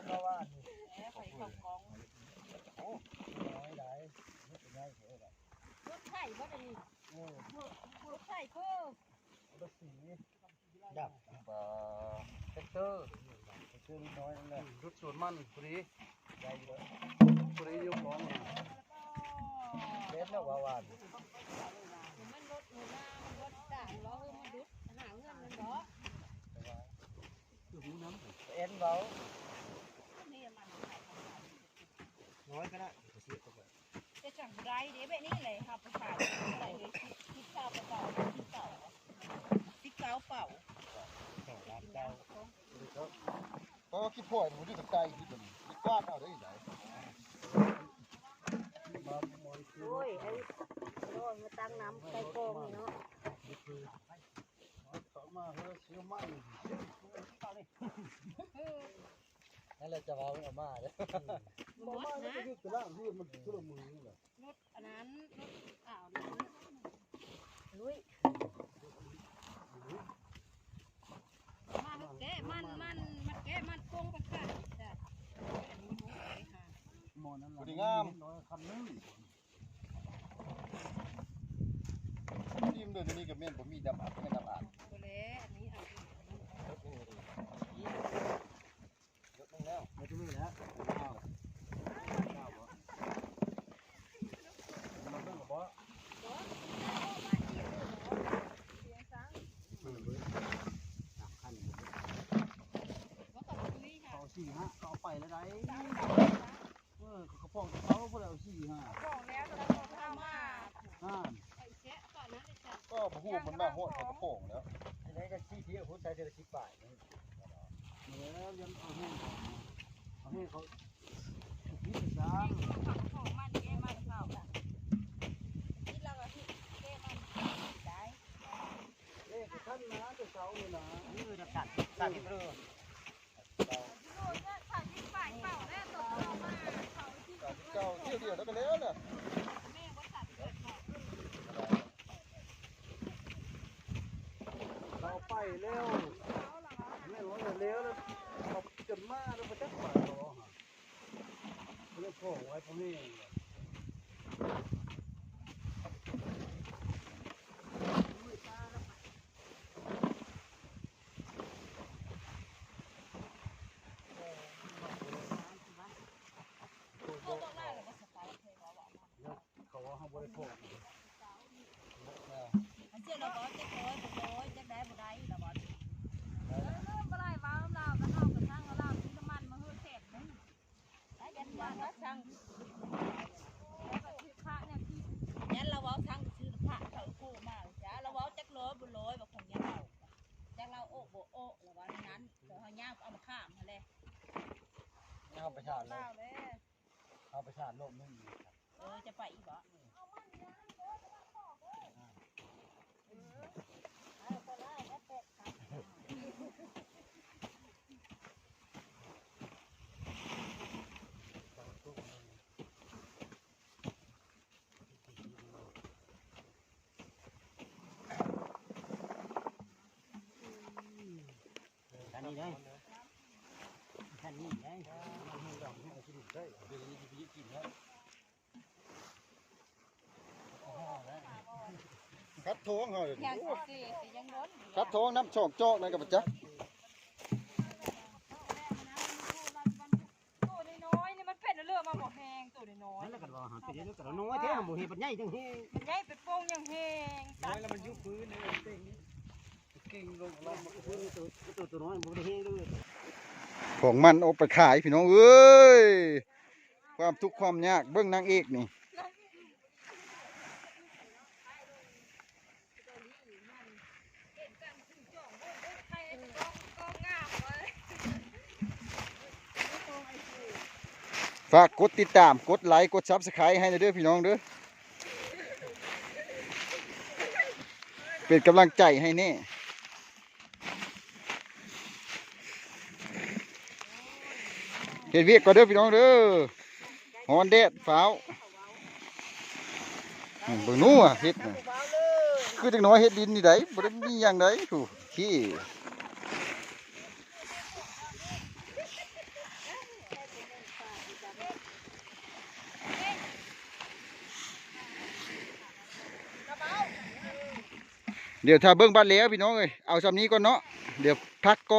ນມາວ່ານີ້ ແໜ່ ໄຟເຂົ້າກ່ອງ ໂອ້ ນ້ອຍຫຼາຍ ນີ້ເປັນໄງເດລະ ລົດໄຖບໍ່ໄດ້ນີ້ ເອີ ລົດໄຖຄື ລົດສີ ດັບ ເອີ ແທກເຕີ ແທກເຕີນ້ອຍນັ້ນແຫຼະ ອືມ ລົດສວນມັນພໍດີ ໃຫຍ່ຢູ່ເດີ ພໍດີຢູ່ຂອງ ແລ້ວກໍ ເນາະວ່າວ່າ ມັນລົດຫົວໜ້າ ມັນລົດກາງ ເລາະ ເອີ ມັນດຸດຫາເງິນແມ່ນບໍ່? ເອີນເວົ້າ ນ້ອຍກໍໄດ້ ເຮັດຈັ່ງບໍ່ໄດ້ເດ້ ແບບນີ້ແຫຼະ ເຮົາໄປຂາຍໄດ້ເລີຍ ສິບ ສິບເກົ້າ ສິບເກົ້າ ສິບເກົ້າເປົ່າ ສອງລ້ານເກົ້າ. ເພາະວ່າຂີ້ພອຍມັນຢູ່ທາງໃຕ້ທີ່ເປັນກວາດເອົາໄດ້ໃດ. ໂອ້ຍ ໄອ້ໂດຍມາຕັ້ງນ້ຳໃສ່ກອງນີ້ເນາະ. ເຂົ້າມາເຮີເຊຍໃໝ່ ນັ້ນແຫຼະຈະເວົ້າອອກມາເດ້. ບໍ່ມາແລ້ວກໍຢຸດໄປລ້າງເຮືອນມັນຄົນລະມື້ນີ້ແຫຼະ. ລົດອັນນັ້ນ ລົດຂາວນີ້ ລຸຍ ມາແກະມັນ ມັນ ມາແກະມັນໂກງໄປຂາຍຈ້ະ. ອັນນີ້ບໍ່ໄດ້ຫາ ໝໍນັ້ນລະ ບໍ່ໄດ້ງາມ ນ້ອຍຄັນໜຶ່ງ. ທີມເດີນນີ້ກໍແມ່ນບໍ່ມີດຳອັດ ແມ່ນດຳອັດ ບໍ່ແລະ ອັນນີ້ເອົາ ລົດໜຶ່ງແລ້ວ ລົດໜຶ່ງແລ້ວ ເອົາ ເອົາບໍ່ ມາເບິ່ງບໍ່ ສາມຄັນ ເຂົາສີ່ຫ້າ ເຂົາເອົາໄປແລ້ວໃດ. ເອີ ກະປ໋ອງເຂົາບໍ່ໄດ້ເອົາສີ່ຫ້າ ກະປ໋ອງແລ້ວ ແຕ່ວ່າເຂົາເອົາມາ ອ່າ ໄປແຊະຕອນນັ້ນເລີຍຈ້ະ ກໍບໍ່ຮູ້ມັນມາຮອດເຂົາກະປ໋ອງແລ້ວ ຈັ່ງໃດກໍສີ່ເທື່ອພຸ້ນ ໃສ່ເທື່ອລະສິບປາຍ ແລ້ວຍັງເອົາແຮງ ເອົາແຮງເຂົາ ຜິດຊະ ຂອງມັນເດ້ ມັນເຂົາ ຜິດແລ້ວກໍຜິດເດ້ ມັນໄດ້ ເອີ ຄັນນະ ແຕ່ເຊົ້ານີ້ນະ ເອີ ດັກກັນ ຕັດເລີຍ. ເຈົ້າ ເທື່ອດຽວແລ້ວກໍແລ້ວແຫຼະ ເອົາໄປແລ້ວ ແມ່ນວ່າແລ້ວ ເຂົາຈົນມາແລ້ວບໍ່ຈັກບາດເຂົາເອົາຫາ ເຂົາເລີຍພໍ້ໄວ້ພໍ່ແມ່. ເຂົາວ່າເຮົາບໍ່ໄດ້ພໍ້ ເອົາເສຍລະບໍ່ ຈັກຮ້ອຍບໍ່ຮ້ອຍ ຈັກໄດ້ບໍ່ໄດ້ລະບໍ່ ເອີ ບໍ່ໄດ້ເວົ້ານຳລາວ ແຕ່ເຮົາກໍຊ່າງວ່າລາວຊື້ນ້ຳມັນມາເຮີ້ແສນໜຶ່ງ ໄດ້ຍັນວ່າຊ່າງ ແລ້ວກໍຊື້ພະແນວທີ່ ຍັນລາວເວົ້າຊ່າງຊື້ພະເຂົາໂທມາຈ້າ ລາວເວົ້າຈັກຮ້ອຍບໍ່ຮ້ອຍ ວ່າຂອງຍັນເຮົາ ຈັກລາວໂອະບໍ່ໂອະ ລາວວ່ານັ້ນ ເຮົາຍ່າງເອົາມາຂ້າມຫັ້ນແຫຼະ ເຮົາໄປສານໂລກ ເຮົາໄປສານໂລກໜຶ່ງ ເອີ ຈະໄປອີກບໍ່? ຄັນນີ້ເດ້ ຄັນນີ້ເດ້ ເອົາກິນໄດ້ ເດີນີ້ຊິໄປກິນແລ້ວ ຄັດທ້ອງເຮົາເດ ຄັດທ້ອງນຳສອງຈອກນັ້ນກໍບໍ່ຈັກ ໂຕນ້ອຍໆນີ້ມັນເປັນເລື່ອງມາບໍ່ແຮງ ໂຕນ້ອຍໆ ນັ້ນແຫຼະ ກັນວ່າຫາໄປເດ້ ກັນນ້ອຍແທ້ ບໍ່ເຫັນບັດໃຫຍ່ຈັ່ງແຮງ ບັດໃຫຍ່ໄປໂປ່ງຍັງແຮງ ນ້ອຍແລ້ວມັນຢູ່ພື້ນເດ້ ເກັ່ງ ເກັ່ງລົງລຳ ໂຕ ໂຕນ້ອຍບໍ່ໄດ້ແຮງເດີ ຂອງມັນອອກໄປຂາຍ ພີ່ນ້ອງເອີຍ ຄວາມທຸກຄວາມຍາກ ເບິ່ງນາງເອກນີ້ ຝາກກົດຕິດຕາມ ກົດໄລ ກົດຊັບສະໄຄຣບ໌ໃຫ້ແດ່ເດີພີ່ນ້ອງເດີ ເປັນກຳລັງໃຈໃຫ້ແດ່ ເຮັດວຽກກ່ອນເດີພີ່ນ້ອງເດີ ຮ້ອນແດດ ຟ້າວ ເບິ່ງໜູເຮັດນະ ຄືເດັກນ້ອຍເຮັດດິນນີ້ໃດ ບໍ່ໄດ້ມີຫຍັງໃດ ໂອ້ ຂີ້ ດຽວຖ້າເບິ່ງບັດແລ້ວພີ່ນ້ອງເອີຍ ເອົາຊ່ຳນີ້ກ່ອນເນາະ ດຽວພັກກ່ອນ.